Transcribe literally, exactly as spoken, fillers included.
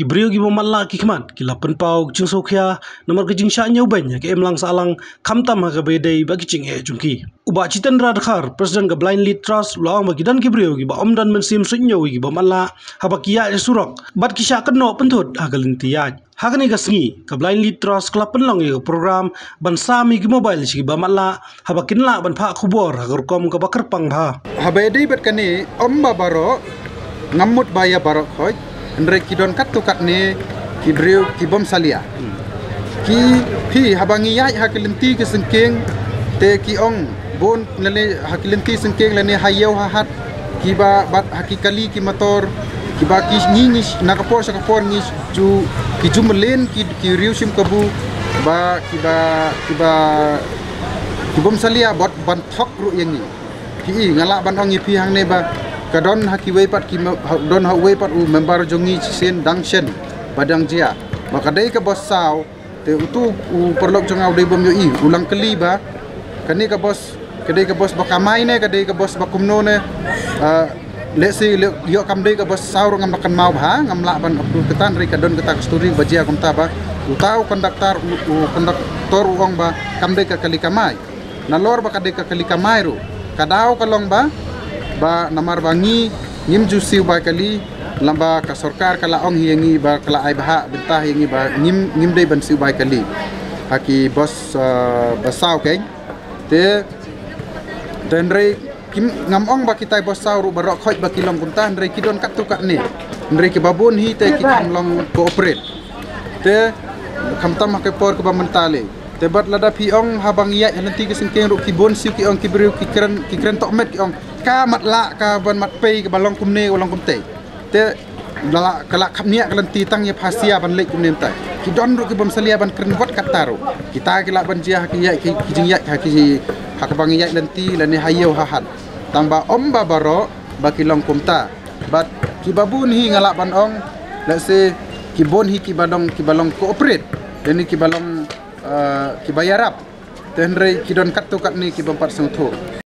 Ki briew kiba matlah ki khmat ki la pynpaw ka jingsngewkhia namar ka jingshah ñiewbeiñ ha ka imlang sahlang, khamtam ha kaba ïadei bad ki jingeh jong ki. U Bah Jitendra Dkhar, President ka Blind Lead Trust, u la ong ba ki don ki briew kiba ym don mynsiem suidñiew ïa kiba matlah haba ki ïaid surok bad ki shah kynnoh pynthut ha ka lynti ïaid. Ha kane ka sngi, ka Blind Lead Trust ka la pynlong ïa ka program ban sam ïa ki mobile sha kiba matlah haba kin lah ban phah khubor ha ka rukom kaba kyrpang bha. Haba ïadei bad kane, ym ba baroh, ngam mut ba ïa baroh khoit, hynrei ki don katto katne ki briew ki bym salia. Ki, phi, haba ngi ïaid ha ki lynti ki syngkien, te ki ong bun lane ha ki lynti syngkien lane ha ïew ha hat, kiba bat ha ki kali ki motor, kiba ki ngi ngi na ka por sha ka por ngi ju, ki ju mlien ki, ki riew shim kabu, ba kiba, kiba, ki bym salia bad ban thok ruh ïa ngi. Phi, nga lah ban ong ïa phi hangne ba ka don ha kiwei pat ki me-, ha, don ha uwei pat u member jong ngi shisien dang shen ba dang jia. Ba ka dei ka bos saw, te utu u paralok jong nga u dei bym ïohi, u la kylli ba kane ka bos, ka dei ka bos ba kamai ne, ka dei ka bos ba kumno ne. Ah, lehse leh ïoh kam dei ka bos saw ruh ngam da kynmaw bha, ngam lah ban upload kata, hynrei ka don kata ka story ba jia kumta ba uta u conductor, u, u conductor u ong ba kam dei ka kali kamai. Nalor ba ka dei ka kali kamai ruh, ka daw ka long ba, ba namar ba ngi ngim ju siew bai kali, lada ka sorkar ka la ong hi ïa ngi ba ka la ai bha bynta hi ïa ngi ba ngim, ngim dei ban siew bai kali ha ki bos, ah, ba saw keiñ. Te, te hynrei kim, ngam ong ba kitai bos saw ruh baroh khoit ba ki long kumta, hynrei ki don katto katne. Hynrei kiba bun hi te ki kham long cooperate. Te khamtam ha ka por kaba mynta lei. Te bad lada phi ong haba ngi ïaid ha lynti ki syngkien ruh ki bun siew ki ong, ki briew ki kren, ki kren tok met ki ong ka matlah, ka ban mat pei, kaba long kumne, ka long kumtei. Te la, ka la kham ñiah ka lynti tang ïa phasia ban leit kumne mynta. Ki don ruh ki bym salia ban kren wat katta ruh. Kita ki lah ban jia ha ki ïaid, ki, ki jingïaid ha ki, ha kaba ngi ïaid lynti lane ha ïew ha hat. Tang ba ym ba baroh ba ki long kumta. Bad kiba bun hi nga lah ban ong, lehse ki bun hi kiba long, kiba long cooperate, lane kiba long, eh, kiba ïarap. Te hynrei ki don katto katne ki bym pat sngewthuh.